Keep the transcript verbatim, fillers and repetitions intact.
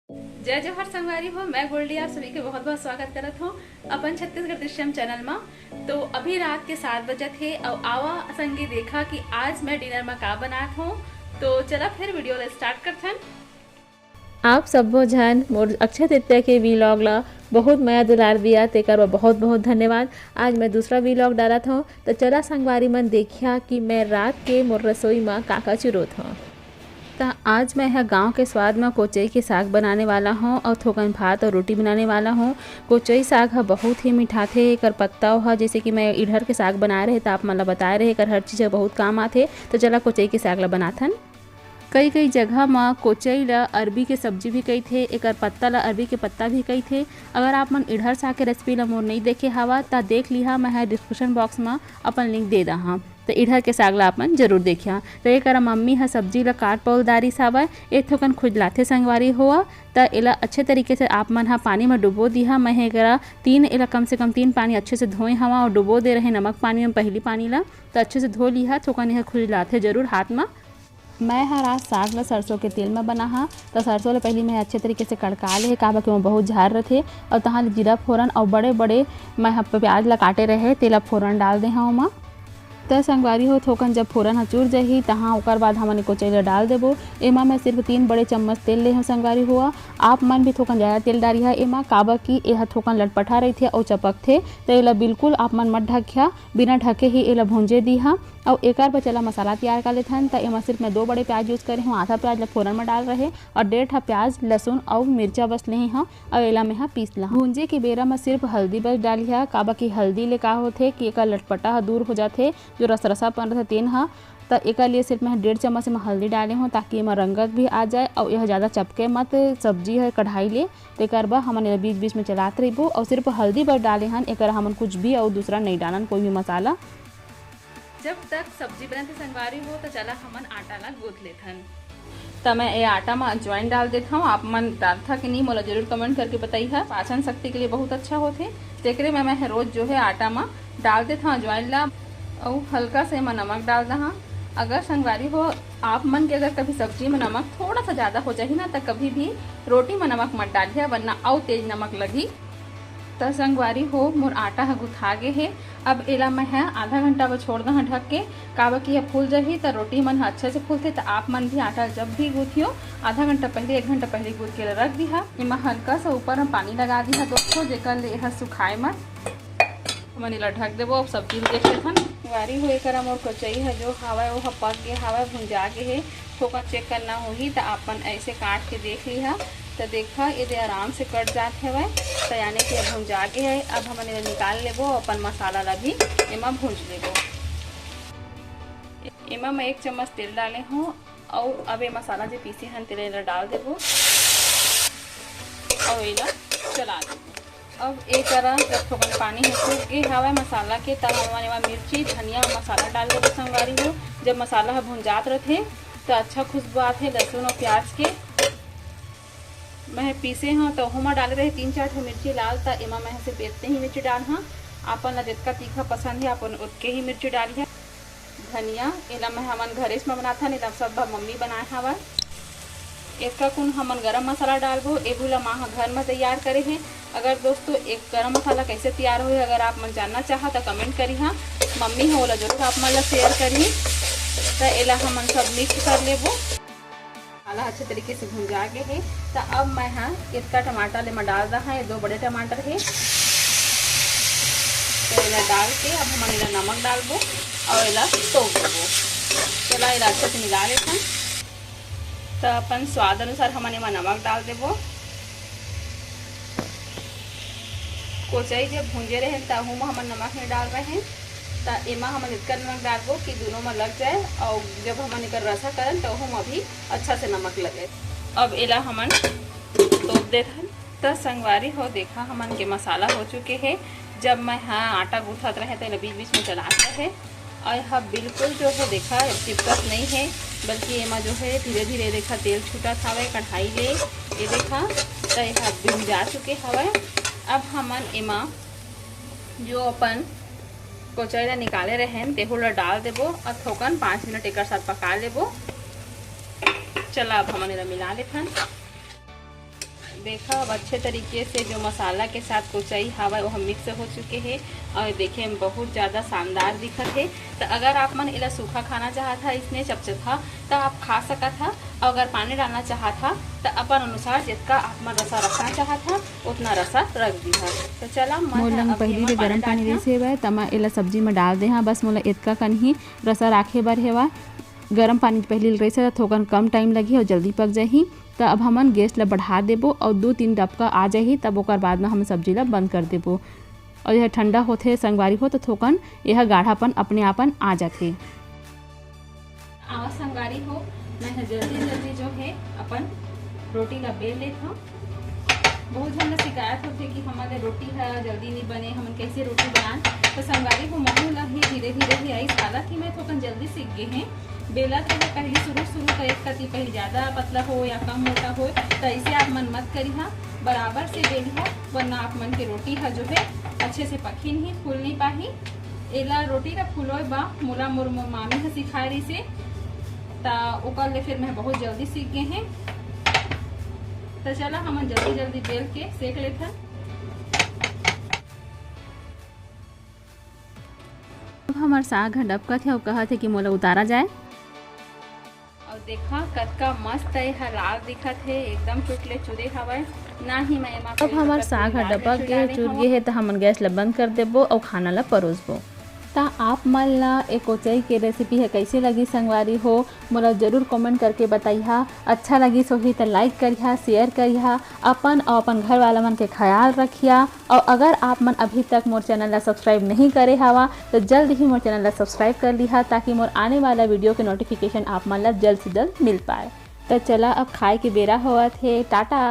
जय जोहार संगवारी हो, मैं गोल्डी आप सभी के बहुत बहुत स्वागत करत हूँ अपन छत्तीसगढ़ दृश्यम चैनल मा। तो अभी रात के सात बजत हे अउ आवा संगी देखा कि आज मैं डिनर मा का बनात हूँ। तो चला फिर वीडियो ला स्टार्ट करथन। आप सब्बो झन मोर अक्षय तृतीया के व्लॉग ला बहुत मया दुलार दिया, तेकर बर बहुत बहुत धन्यवाद। आज मैं दूसरा व्लॉग डालत हूँ, तो चला संगवारी मन देखिया कि मैं रात के मोर रसोई मा का का चुरोत हूँ। त आज मैं ह गांव के स्वाद म कोचई के साग बनाने वाला हूँ और थोकन भात और रोटी बनाने वाला हूँ। कोचई साग ह बहुत ही मिठाथे, एकर पत्ता ह, जैसे कि मैं इढ़र के साग बनाए रहे त आप मन ला बताए रहे, एकर हर चीज ह बहुत काम आथे। तो चला कोचई के साग ला बनाथन। कई कई जगह म कोचई ला अरबी के सब्जी भी कहिथे, एकर पत्ता ला अरबी के पत्ता भी कहिथे। अगर आप मन इढ़र साग के रेसिपी ला मोर नई देखे हवा त देख लिहा, मैं ह डिस्क्रिप्शन बॉक्स म अपन लिंक दे दहा। तो इढ़र के साग ला आप मन जरूर देखिया। तो ये करा मम्मी ह सब्जी ला काट पौल डारिस हावय, ए थोकन खुजलाथे संगवारी होवा। त एला अच्छे तरीके से आप मन ह पानी म डुबो दिहा। मैं ह एकरा तीन, एला कम से कम तीन पानी अच्छे से धोए हवा और डुबो दे रहे नमक पानी म पहली पानी ला। त अच्छे से धो लिहा, थोकन एह खुजलाथे जरूर हाथ म। मैं ह आज साग ला सरसों के तेल म बनाहा। त सरसों ला पहली मैं अच्छे तरीके से कड़का ले हे, काबर कि ओमा बहुत झार रथे। और तहाँ ले जीरा फोरन और बड़े बड़े मैं ह प्याज ला काटे रहे, तेला फोरन डाल दे हव ओमा। त संगवारी हो, थोकन जब फोरन ह चुर जाही, तहाँ ओकर बाद हमन ए कोचई ला डाल देबो। एमा मैं सिर्फ तीन बड़े चम्मच तेल ले हव संगवारी हो। आप मन भी थोकन ज्यादा तेल डारिहा एमा, काबर कि एहा थोकन लटपटा रहिथे अउ चपकथे। त एला बिल्कुल आप मन मत ढकिहा, बिना ढके ही एला भूंजे दिहा। अउ एकर बर चला मसाला तैयार कर लेथन। त एमा सिर्फ मैं दो बड़े प्याज यूज करे हूँ, आधा प्याज ला फोरन में डाल रहे और डेढ़ ठा प्याज, लहसुन अउ मिर्चा बस लेहे हूँ। अउ एला मैं ह पीस लहा। भूंजे के बेरा म सिर्फ हल्दी बस डालिहा, काबर कि हल्दी ले का होथे कि एकर लटपटा ह दूर हो जाथे, जो रसरसापन रथे तेन ह। त एकर लिए सिर्फ मैं डेढ़ चम्मच एमा हल्दी डाले हूँ, ताकि एमा रंगत भी आ जाए अउ यह ज़्यादा चपके मत। सब्जी ह कढ़ाई ले, तेकर बर हमन एला बीच बीच में चलात रहिबो। अउ सिर्फ हल्दी बस डाले हन, एकर हमन कुछ भी अउ दूसरा नहीं डालन, कोई भी मसाला। जब तक सब्जी बनत हे संगवारी हो, त चला हमन आटा ला गूंथ लेथन। त मैं ए आटा म अजवाइन डाल देत हव। आप मन डालथा कि नहीं, मोला जरूर कमेंट करके बताइहा। पाचन शक्ति के लिए बहुत अच्छा होथे, तेकरे में मैं रोज जो है आटा म डाल देत हव अजवाइन ला। अउ हल्का से एमा नमक डाल दहा। अगर संगवारी हो, आप मन के अगर कभी सब्जी में नमक थोड़ा सा ज्यादा हो जाही ना, त कभी भी रोटी में नमक मत डालिहा, वरना अउ तेज नमक लगही। त संगवारी हो, मोर आटा ह गुथा गे हे। अब एला मैं ह आधा घंटा बर छोड़ दहा ढक के, काबर कि यह फूल जाही त रोटी मन ह अच्छे से फूलथे। त आप मन भी आटा जब भी गूंथियो, आधा घंटा पहले, एक घंटा पहले गूंथ के रख दिहा। एमा हल्का सा ऊपर में पानी लगा दिहा दोस्तों, जेकर ले एह सुखाए मत। हमन एला ढक देबो। अब सब्जी ल देख लेथन। संगवारी हो, एकर मोर कोचई ह जो हावय, वो ह पक गे हावय, भुंजा गे हे। थोकन चेक करना होही, त अपन ऐसे काट के देख लिहा। त देखा, एदे आराम से कट जात हवय। त यानी कि अब भुंजा गे हे। अब हमन एला निकाल लेबो, अपन मसाला ला भी एमा भूंज लेबो। एमा मैं एक चम्मच तेल डाले हूँ, अउ अब ये मसाला जो पीसे हन, तेला एला डाल देबो, अउ एला चला देबो। अब ए करा जब थोकन पानी ह सूख गे हावय मसाला के, तब हमन एमा मिर्ची, धनिया अउ मसाला डाल देबो संगवारी हो। जब मसाला ह भुंजात रथे, त अच्छा खुशबू आथे लहसुन अउ प्याज के। मैं पीसे हव, त ओहू म डाले रहे तीन चार ठो मिर्ची लाल, त एमा मैं सिर्फ एतने ही मिर्ची डालहूँ। आपन ला जतका तीखा पसंद हे, आपन ओतके ही मिर्ची डालिहा। धनिया, एला मैं हमन घरेच म बनाथन, एला सब ह मम्मी बनाए हवय। एतका कुन हमन गरम मसाला डालबो, एहू ला माँ ह घर म तैयार करे हे। अगर दोस्तों, एक गरम मसाला कैसे तैयार होही, अगर आप मन जानना चाहा, त कमेंट करिहा। मम्मी ह ओला जरूर आप मन ला शेयर करही। त एला हमन सब मिक्स कर लेबो। मसाला अच्छे तरीके से भुंजा गे हे, त अब मैं ह एतका टमाटर ले मैं डाल दहा, ये दो बड़े टमाटर हे। त एला डाल के अब हमन एला नमक डालबो अउ एला तोप देबो। चला एला अच्छे से मिला लेथन। त अपन स्वाद अनुसार हमन एमा नमक डाल देबो। कोचई जब भूंजे रहेन, त ओहू म हमन नमक नइ डाल रहेन। त एमा हमन इतका नमक डालबो कि दूनों म लग जाए, अउ जब हमन एकर रसा करन, त ओहू म भी अच्छा से नमक लगे। अब एला हमन तोप देथन। त संगवारी हो, देखा, हमन के मसाला हो चुके हे। जब मैं ह आटा गूंथत रहे, त एला बीच-बीच में चलात रहे। अउ यह बिल्कुल जो है, देखा, चिपकत नहीं है, बल्कि एमा जो है, धीरे-धीरे, देखा, तेल छूटत हवय कढ़ाई ले। ये देखा, त यह भुंजा चुके हवय। अब हमन एमा जो अपन कोचई ला निकाले रहेन, तेहू ला डाल देबो अउ थोकन पाँच मिनट एकर साथ पका लेबो। चला, अब हमन एला मिला लेथन। देखा, अब अच्छे तरीके से जो मसाला के साथ कोचई हावय, वो मिक्स हो चुके हे और देखे में बहुत ज़्यादा शानदार दिखत हे। तो अगर आप मन एला सूखा खाना चाहत हा, इसने चपचपा, तो आप खा सकत हा। और अगर पानी डालना चाहत हा, तो अपन अनुसार जितना आप मन रसा रखना चाहत हा, उतना रसा रख दिहा। तो चला, मैं मोर लंग अभी पहली एमा ले पानी गरम पानी डालत रहिस हवय, त मैं एला सब्जी में डाल दे हा। बस मोला इतका कन ही रसा राखे बर हेवा। गरम पानी पहली ले रहिस हे, त थोकन कम टाइम लगही और जल्दी पक जाही। त अब हमन गैस ला बढ़ा देबो और दो तीन डबका आ जाही, तब ओकर बाद में हम सब्जी ला बंद कर देबो। और यह ठंडा होथे संगवारी हो, तो थोकन यह गाढ़ापन अपने आपन आ जाथे। आवा संगवारी हो, मैं ह जल्दी जल्दी जो है अपन रोटी ला बेल लेत हूँ। बहुत झन ला शिकायत होथे कि हमन ले रोटी ह जल्दी नहीं बने, हमन कैसे रोटी बनान। तो संगवारी हो, महू ला ही धीरे धीरे ही आइस, हालांकि मैं थोकन जल्दी सीख गे हैं। बेलत रहे पहली शुरू शुरू तो एक कति पहली ज़्यादा पतला हो या कम मोटा हो, तो ऐसे आप मन मत करिहा, बराबर से बेलिहा, वरना आप मन के रोटी ह जो है अच्छे से पकही नहीं, फूल नहीं पाही। एला रोटी ला फुलोय बा मोला मोर, मोर मामी ह सिखाए रहिसे, त ओकर ले फिर मैं बहुत जल्दी सीख गे हैं। त चला हमन जल्दी जल्दी बेल के सेक लेथन। अब हमर साग ह डबकत हे अउ कहत हे कि मोला उतारा जाए। अउ देखा कतका मस्त ए ह लाल दिखत हे, एकदम चुटले चुरे हवय। ना ही मैं एमा अब कोई हमर मतलब साग ह कोई लाल डबक मिर्ची गे, डाले चुर हवय। गे हे, त हमन गैस ल बंद कर देबो अउ खाना ल परोसबो। त आप मन ल ए कोचई के रेसिपी ह कइसे लगी संगवारी हो, मोला जरूर कमेंट करके बताइहा। अच्छा लगिस होही त लाइक करिहा, शेयर करिहा, अपन अउ अपन घर वाला मन के ख्याल रखिहा। अउ अगर आप मन अभी तक मोर चैनल ला सब्सक्राइब नहीं करे हवा, तो जल्द ही मोर चैनल ला सब्सक्राइब कर लिहा, ताकि मोर आने वाला वीडियो के नोटिफिकेशन आप मन ला जल्द से जल्द मिल पाए। तो चला, अब खाए के बेरा होवत हे, टाटा।